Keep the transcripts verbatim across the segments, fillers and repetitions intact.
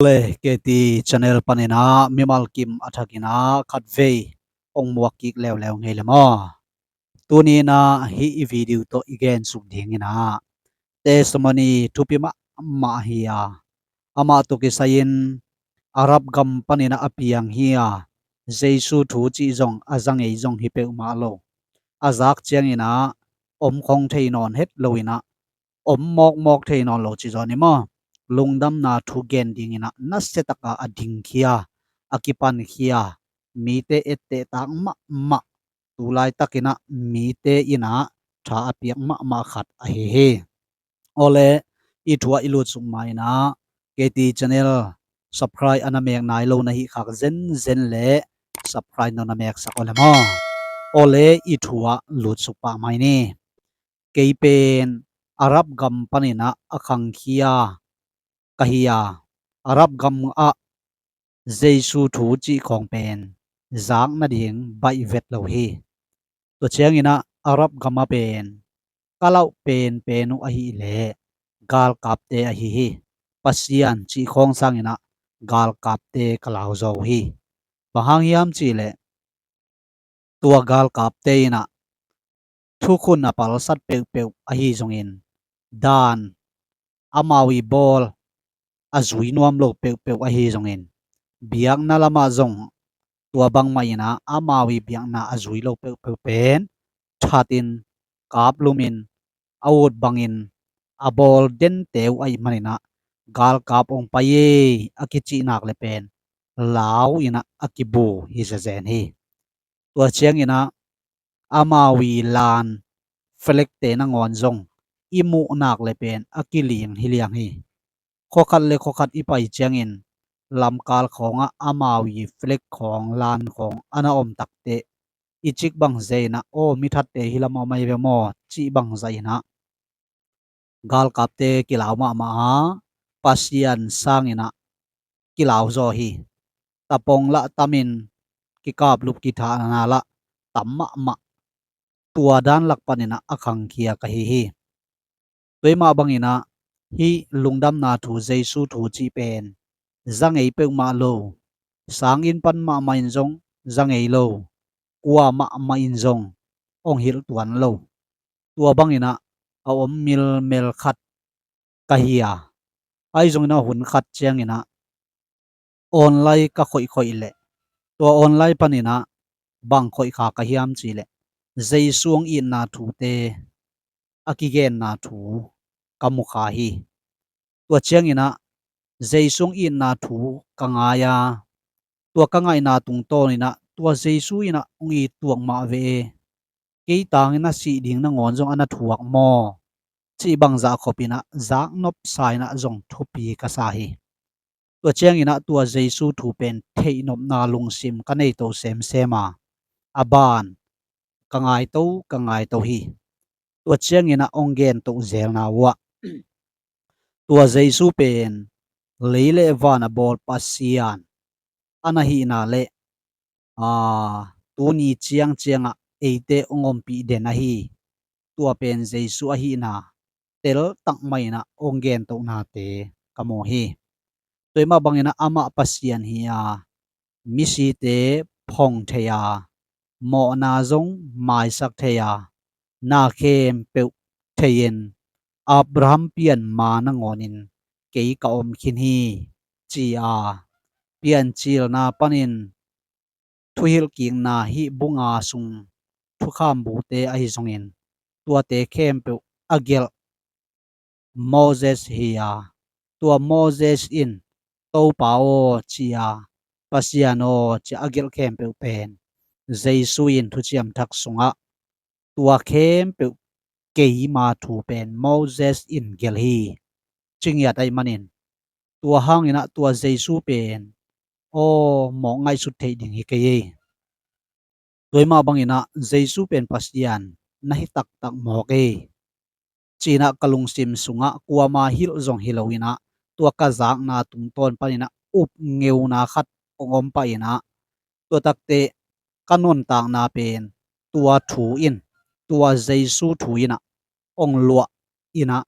Le K T channel panin ah mimal kim a thakin ah khatvei hong muak kik leuleu ngei le maw. Tuni in ah hih i video tawh i gensuk dingin ah testimony thupi mahmah hi a, amah tawh kisai-in Arab gam panin ah a piang hi a, Jesu thu cih zong a za ngei zong hi peuhmah lo. A zak ciangin ah om khong thei nawn het lo in ah, om mawkmawk thei nawn lo cih zaw ni maw. Lungdamna thu gen dingin ah nasia taka a dingkhia, a kipankhia, mite etteh tak mahmah, tu laitakin ah mite in ah tha a piak mahmah khat ahi hi. Awle, i thu ah i lutsuk ma-in ah K T channel subscribe a na mek nai lo na hih khak zenzen le subscribe na na meksak awle maw. Awle, i thu ah lutsuk pah mai ni. Kei pen Arab gam panin ah a khangkhia ka hi a, Arab gam ah Jesu thu cih khawng pen zak nading baih vet lo hi. Tua ciangin ah Arab gam ah pen ka lauh penpen uh ahih leh galkapte ahi hi. Pasian cih khawng sangin ah galkapte ka lau zaw uh hi. Bang hang hiam cih leh tua galkapte in ah thukhun a palsat peuhpeuh ahi zongin, dan amau i bawl a zui nuam lo peuhpeuh ahi zongin, biakna lamah zong tua bangmah in ah amau i biakna a zui lo peuhpeuh pen thatin, kaplumin, a ut bangin a bawl dente uh ahih manin ah galkap hong pai ei a kicih nak le pen lau in ah a kibu hi zezen hi. Tua ciangin ah amau i lan felekte nangawn zong i muh nak le pen a kiling hi liang hi. Khuakhat le khuakhat i pai ciangin lamkal khawngah amau i felek khawng, lan khawng a na om takteh i cik bang zia in ah, aw, mi thatte hi lam a om ahi ve maw cih bang zah in ah galkapte kilau mahmah a, Pasian sangin ah kilau zaw hi. Tapong lah tamin kikaplup kithahna lah tam mahmah. Tua dan lak panin ah a khangkhia ka hi hi. Tua mah bangin ah hih lungdamna thu, Jesu thu cih pen za ngei peuhmah lo, sanginn pan mahmah in zong za ngei lo, kua mahmah in zong hong hilh tuan lo. Tua bangin ah a om milmel khat ka hi a, ahi zongin ah hun khat ciangin ah online ka khoihkhoih leh, tua online panin ah bang khoih kha ka hiam cih leh, Jesu hong itna thute a kigenna thu ka mu kha hi. Tua ciangin ah Jesu hong itna thu ka ngai a, tua ka ngaihna tungtawnin ah tua Jesu in ah hong it tuak mah ve e, kei tangin a sih ding nangawn zong a na thuak maw cih bang zah khopin ah zaknop sa in ah zong thupi ka sa hi. Tua ciangin ah tua Jesu thu pen theihnopna lungsim ka nei to semsem a, a ban ka ngai to, ka ngai to hi. Tua ciangin ah hong gen to zelna uh ah, tua Jesu pen lei le van a bawl Pasian a na hihna le, aa, tuni ciangciangah eite hong ompih den ahi, tua pen Jesu ahihna teltak mah in ah hong gen tohnate ka mu hi. Tua mah bangin ah amah Pasian hi a, misite phong thei a, mawhna zong maisak thei a, na khempeuh thei-in, Abraham pianma nangawnin kei ka om khin hi, ci a, Piancilna panin thuhilhkikna hih bu nga sung thukham bute ahi zongin, tuate khempeuh a gelh Moses hi a, tua Moses in, Topa aw, ci a, Pasian aw, ci a a gelh khempeuh pen Jesu in Thuciam Thak sungah tua khempeuh keima thu pen Moses in gelh hi, ci ngiat ahih manin, tua hangin ah tua Jesu pen, aw, mawk ngaihsut theih ding hi kei ei. Tua mah bangin ah Jesu pen Pasian na hi taktak mawk ei, ci-in ah ka lungsim sungah kuama hilh zong hi loin ah, tua ka zakna tungtawn panin ah upngeuna khat hong om pah in ah, tua takteh ka nuntakna pen tua thu in, tua Jesu thu in ah hong luah in ah,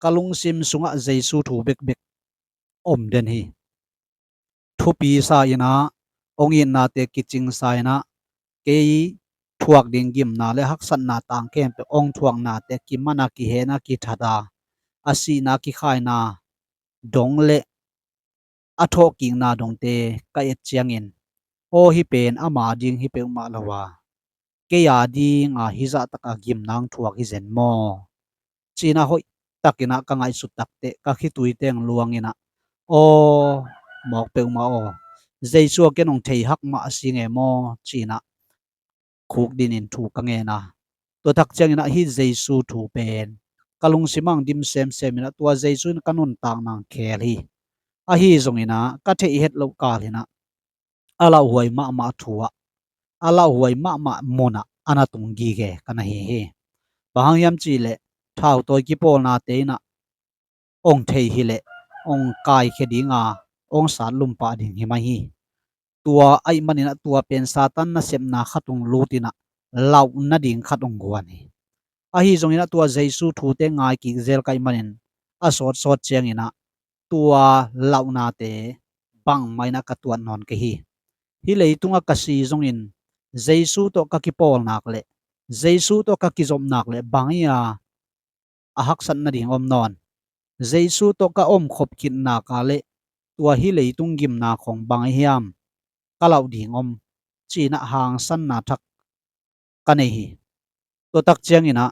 ka lungsim sungah Jesu thu bekbek om den hi. thupi sa inah, hong itnate kicing sa inah, kei thuak ding gimna le haksatna tang khempeuh hong thuaknate kiman a, kihen a, kithat a, a sihna kikhaina dong le a thawhkikna dongte ka et ciangin, aw, hih pen ama ding hi peuhmah lo a, kei a dinga hih zahtak a gimna hong thuak hi zen maw, ci-inah hoih takinah ka ngaihsut takteh ka khitui teng luanginah, aw, mawk peuhmah aw, Jesu a ken hong thei hak mah a si nge maw, ci-inah khukdinin thu ka ngen a. Tua tak cianginah hih Jesu thu pen ka lungsim ah hong dim semsem inah, tua Jesu in ka nuntakna hong khel hi. Ahi zonginah ka theih het loh kal inah a lauhuai mahmah thu ah, a lauhuai mahmah munah a na tung gige ka na hi hi. Bang hang hiam cihleh, thautawi kipawlnate inah hong thei hileh hong kaikhia dinga, hong satlum pah ding hi mai hi. Tua ahih maninah tua pen Satan nasepna khat hong lut inah lauh nading khat hong guan hi. Ahi zonginah tua Jesu thute ngai kik zel ka hih manin a sawtsawt cianginah tua lauhnate bangmah inah ka tuat nawn kei hi. Hih leitungah ka si zongin Jesu tawh ka kipawlnak le Jesu tawh ka kizopnak le bang hi a a haksat nading om nawn. Jesu tawh ka omkhop khitnak a le tua hih leitung gimna khong bang ahi hiam ka lauh ding om, ci-inah hangsanna thak ka nei hi. Tua tak cianginah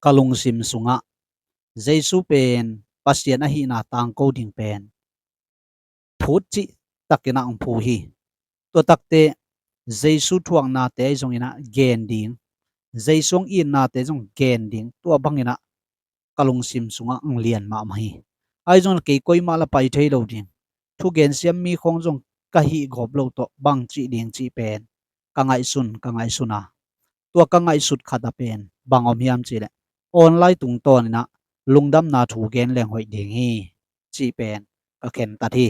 ka lungsim sungah Jesu pen Pasian ahihna tangko ding pen phut cih takinah hong phu hi. Tua takte Jesu thuaknate ahi zonginah gen ding, Jesu hong itnate zong gen ding, tua banginah ka lungsim sungah hong lian mahmah hi. Ahi zongin kei koimah la pai thei lo ding, thugen siam mi khong zong ka hih gawp loh tawh bang cih ding cih pen ka ngaihsun, ka ngaihsun a, tua ka ngaihsut khat a pen bang om hiam cihleh, online tungtawninah lungdamna thu gen leng hoih ding hi, cih pen ka khentat hi.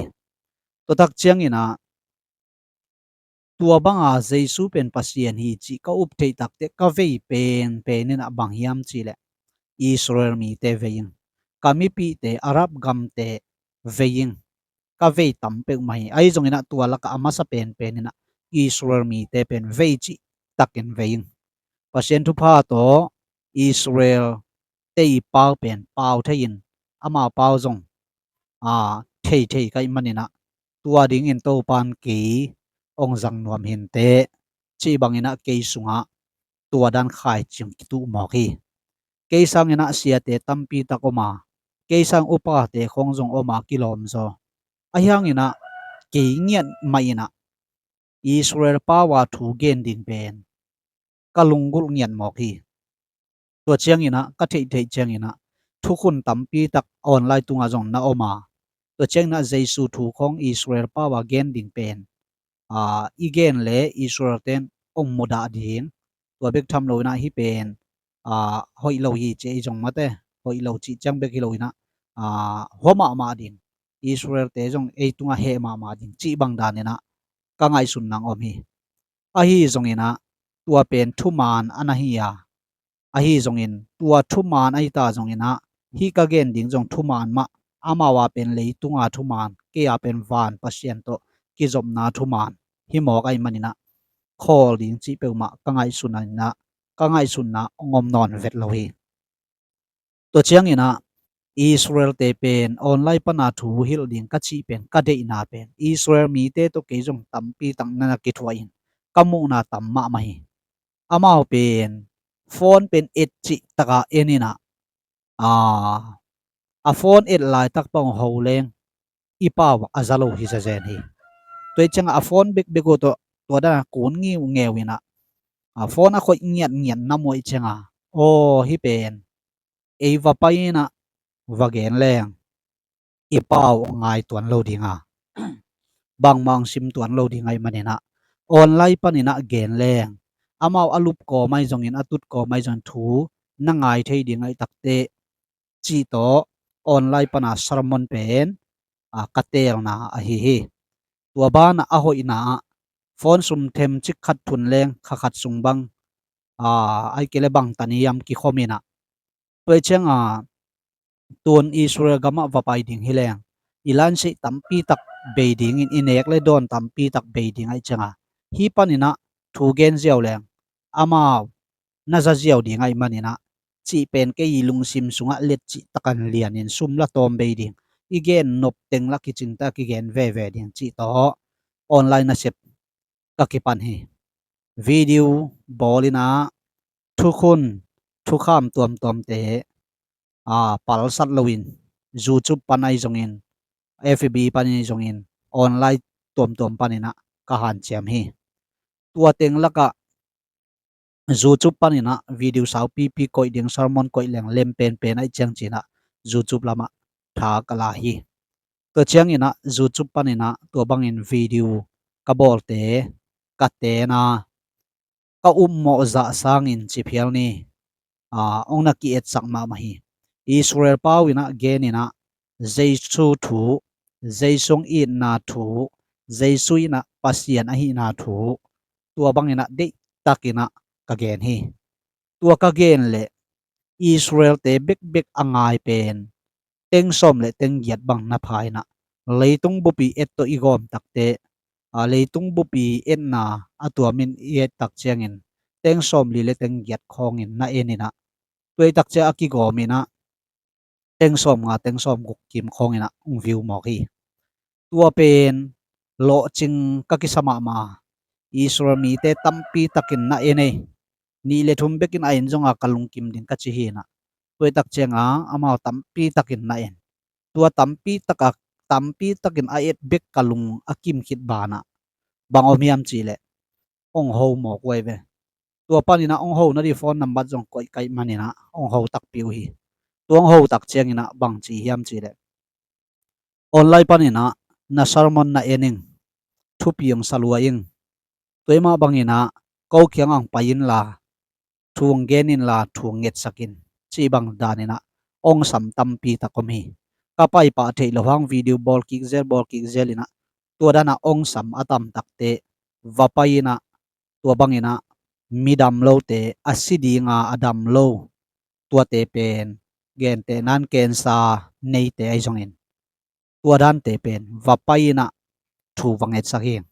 Tua tak cianginah tua banga Jesu pen Pasian hi cih ka up theih takteh ka vei penpen inah bang hiam cihleh, Israel mite vei ing, ka mipihte Arab gamte vei ing, ka vei tam peuhmah hi. Ahi zonginah tua lakah a masa penpen inah Israel mite pen vei cih takin vei ing. Pasian thupha tawh Israel te i pau pen pau thei-in amau pau zong a theithei ka hih maninah tua dingin Topan kei hong zang nuam hinteh, cih banginah kei sungah tua dan khaici hong kituh mawk hi. Kei sanginah siate tampi tak om a, kei sang upate khong zong om a kilawm zaw. Ahi hanginah kei ngiat mah inah Israel pau a thu gen ding pen ka lunggulh ngiat mawk hi. Tua cianginah ka theihtheih cianginah thukhun tampi tak online tungah zong na om a, tua cianginah Jesu thu khong Israel pau a gen ding pen, aa, i gen le Israel ten hong mudah ding, tua bek tham loinah hih pen, aa, hoih lo hi ci ei zong mate, hoih lo cih ciang bek hi loinah, aa, hua mahmah ding, Israel te zong ei tungah heh mahmah ding cih bang daninah ka ngaihsun nang om hi. Ahi zonginah tua pen thuman a na hi a, ahi zongin tua thuman ahi ta zonginah hih ka gen ding zong thuman mah, amau a pen leitunga thuman, kei a pen van Pasian tawh kizopna thuman hi mawk ahi maninah khawl ding cih peuhmah ka ngaihsun inah, ka ngaihsunna hong om nawn vet lo hi. Tua cianginah Israel te pen online pana thu hilh ding ka cih pen ka deihna pen Israel mite tawh kei zong tampi tak na na kithuah in ka muhna tam mahmah hi. Amau pen phone pen et cih taka en inah, aa, a phone et laitak pang ho leng i pau a za lo hi zazen hi. Tua hi ciangah a phone bekbek uh tawh tua dana kun ngiungeu inah, a phone a khoih ngiatngiat na muaih cianga, aw, hih pen ei va pai inah va gen leng i pau ngai tuan lo dinga, bangmah hong sim tuan lo ding ahi maninah online paninah gen leng amau a lup kawm ahi zongin, a tut kawm ahi zongin thu na ngai thei ding ahi takteh cih tawh online pana sermon pen, a, ka teelna ahi hi. Tua banah a hoihna ah phone sum themcik khat thun leng kha khat sung bang, a, ahi kei le bang tani hiam kikhom inah, tua hi cianga tun Israel gamah va pai ding hi leng i lansih tampi tak bei dingin i nek le dawn tampi tak bei ding ahih cianga, hih paninah thu gen ziau leng amau na za ziau ding ahih maninah cih pen kei i lungsim sungah let cih takan lianin sum la tawm bei ding, i gen nop teng la kicingta kigen veve ding cih tawh online nasep ka kipan hi. Video bawl inah thukhun thukham tuamtuamte a palsat loin YouTube pan ahi zongin, F B pan ahi zongin, online tuamtuam paninah ka hanciam hi. Tua teng lakah YouTube paninah video saupipi koih ding, sermon koih leng lem penpen ahih ciang cinah YouTube lamah tha ka la hi. Tua cianginah YouTube paninah tua bangin video ka bawlte ka tena ka upmawh zah sangin ci phial ni. Aa, hong na ki-etsak mahmah hi. Israel pau inah geninah Jesu thu, Jesu hong itna thu, Jesu inah Pasian ahihna thu, tua banginah deihtakinah ka gen hi. Tua ka gen leh Israelte bekbek a ngai pen teng sawm le teng giat bang na pha inah, leitung bupi et tawh i gawm takte, aa, leitung bupi etna a tuamin i et tak ciangin teng sawm li le teng giat khawngin na en inah, tua i tak ciang a kigawm inah teng sawm nga teng sawm guk kim khawng inah hong view mawk hi. Tua pen lawhcing ka kisa mahmah. Israel mite tampi takin na en ei. Nih le thum bekin a en zonga ka lungkim ding ka ci hi inah, tua i tak cianga amau tampi takin na en. Tua tampi taka tampi takin a et bek ka lung a kim khit banah bang om hiam cihleh, hong ho mawk uh ahi ve. Tua paninah hong ho nading phone number zong koih ka hih maninah hong ho takpi uh hi. Tua hong ho tak cianginah bang ci hiam cihleh, online paninah na sermon na en ing, thupi hong sa lua ing, tua i mah banginah ko kiangah hong pai inla, thu hong gen inla, thu hong ngetsak in, cih bang daninah hong sam tampi tak om hi. Ka paipah theih loh hang video bawl kik zel, bawl kik zel inah, tua danah hong sam a tam takte va pai inah, tua banginah midam lote, a si dinga a dam lo, tuate pen gentehnan cancer neite ahi zongin, tua dante pen va pai inah thu va ngetsak hi.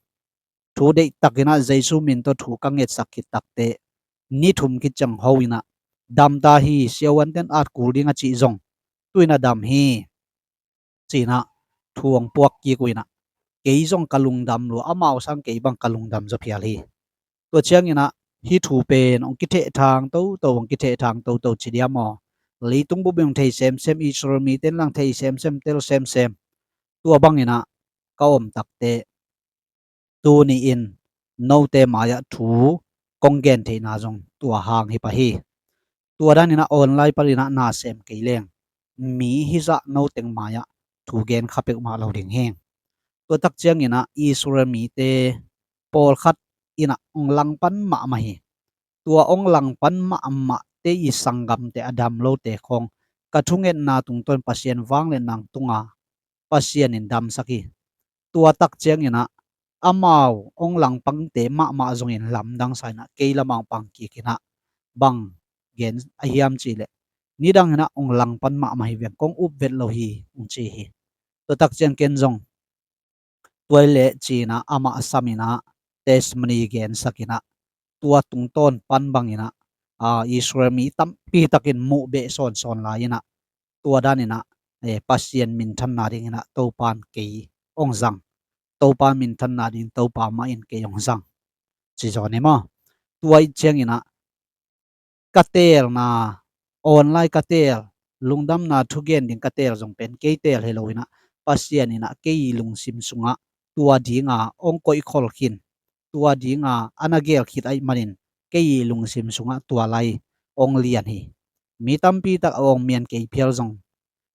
Thu deihtakinah Jesu min tawh thu ka ngetsak khit takte, ni thum khit ciang ho inah, dam ta hi, siavuanten at kul ding a cih zong, tu inah dam hi, ci inah thu hong puak kik uh inah, kei zong ka lungdam lua, amau sang kei bang ka lungdam zaw phial hi. Tua cianginah hih thu pen hong kithehthang toto, hong kithehthang toto ci diam aw. Leitung bup in hong thei semsem, Israel mite in lang thei semsem, tel semsem. Tua banginah ka om takte, tuni-in note mai-ah thu kong gen theihna zong tua hang hi pah hi. Tua daninah online paninah na sem kei leng, mi hizah no teng mai-ah thu gen kha peuhmah lo ding hi. Tua tak cianginah Israel mite pawlkhat inah hong langpan mahmah hi. Tua hong langpan mahmahte i sanggamte a dam lote khawng ka thungetna tungtawn Pasian vangliatna hong tunga Pasian in damsak hi. Tua tak cianginah amau hong langpangte mahmah zongin lamdang sa inah kei lamah hong pang kik inah, bang gen a hiam cihleh, nidang inah hong langpan mahmah hi veng, kong up vet lo hi, hong ci hi. Tua tak ciang ken zong tua i leh ci inah amah sam inah testimony gensak inah, tua tungtawn pan banginah, aa, Israel mi tampi takin muh beh sawnsawn lai inah, tua daninah, eh, Pasian minthanna dinginah Topan kei hong zang, Topa minthanna ding Topa mah in kei hong zang, ci zaw ni maw. Tua ih cianginah ka teelna, online ka teel, lungdamna thugen ding ka teel zong pen kei teel hi lo inah, Pasian inah kei lungsim sungah tua dinga hong koihkhol khin, tua dinga a na geel khit ahih manin kei lungsim sungah tua lai hong lian hi. Mi tampi tak a hong mian kei phial zong,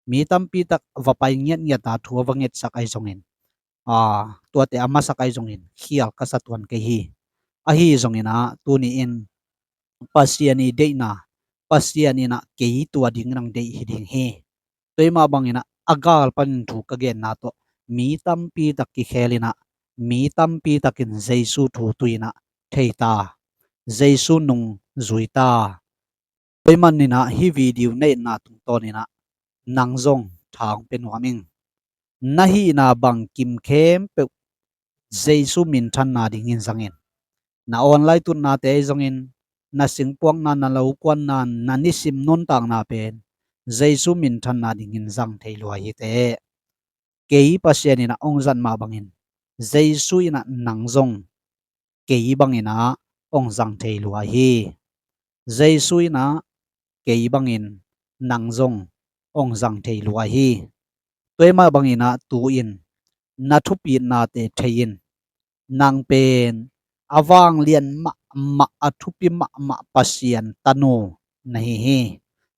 mi tampi tak va pai ngiatngiat a thu a va ngetsak ahi zongin, aa, tuate a masak ahi zongin khial ka sa tuan kei hi. Ahi zongin ah tuni-in Pasian i deihna, Pasian inah kei tua ding nang deih hi ding hi. Tua i mah bangin ah a gal panin thu ka genna tawh mi tampi tak kikheel inah, mi tampi takin Jesu thu tui inah thei ta, Jesu nung zui ta. Tua i manin ah hih video na etna tungtawn inah nang zong tha hong pia nuam ing. na hihna bang kim khempeuh Jesu minthanna dingin zangin. Na online tutnate ahi zongin, na singpuakna, na lokuanna, na nisim nuntakna pen Jesu minthanna dingin zang thei lua hi teh. Kei Pasian in ah hong zat mah bangin, Jesu in ah nang zong kei bangin ah hong zang thei lua hi. Jesu in ah kei bangin nang zong hong zang thei lua hi. Tua ahih mah bangin ah tu-in na thupitnate thei in. Nang pen a vanglian mahmah, a thupi mahmah Pasian tanu na hi hi.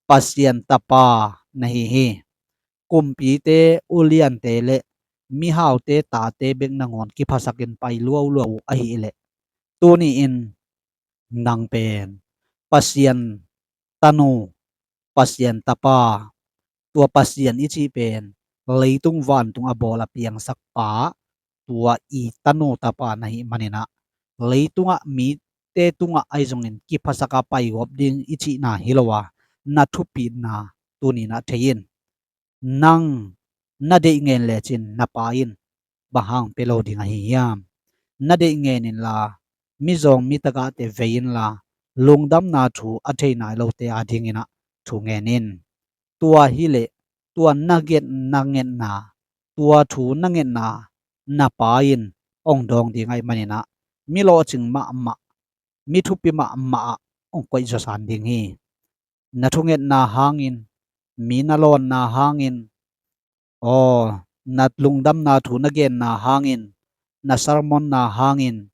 Pasian tapa na hi hi. Kumpite, uliante le mihaute tate bek nangawn kiphasakin pai luaulua uh ahih leh, tuni-in nang pen Pasian tanu, Pasian tapa, tua Pasian i cih pen leitung vantung a bawl a piangsak pa, tua i tanu tapa na hih manin ah, leitungah mite tungah ahi zongin kiphasaka paigawp ding i cihna hi lo a, na thupitna tuni-in ah thei in. Nang na deih ngen lecin na pa in bang hang pia lo ding ahi hiam? Na deih ngen inla, mizawng mitakahte vei inla, lungdamna thu a thei nai lote adingin ah thu ngen in. Tua hileh tua na nget, na ngetna, tua thu na ngetna na pa in hong dawng ding ahih manin ah, mi lawhcing mahmah, mi thupi mahmah ah hong koih zawsan ding hi. Na thungetna hangin, mi na lawnna hangin, aw, na lungdamna thu na genna hangin, na sermonna hangin,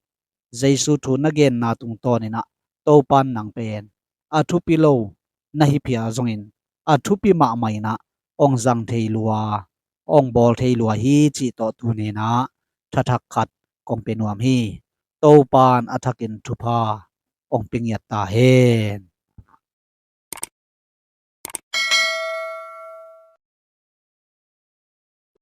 Jesu thu na genna tungtawnin ah, Topa'n nang pen a thupi lo na hi phial zongin, a thupi mahmah in ah hong zang thei lua, hong bawl thei lua hi cih tawh tuni-in ah thathak khat kong pia nuam hi. Topa'n a thakin thupha hong pia ngiat ta hen.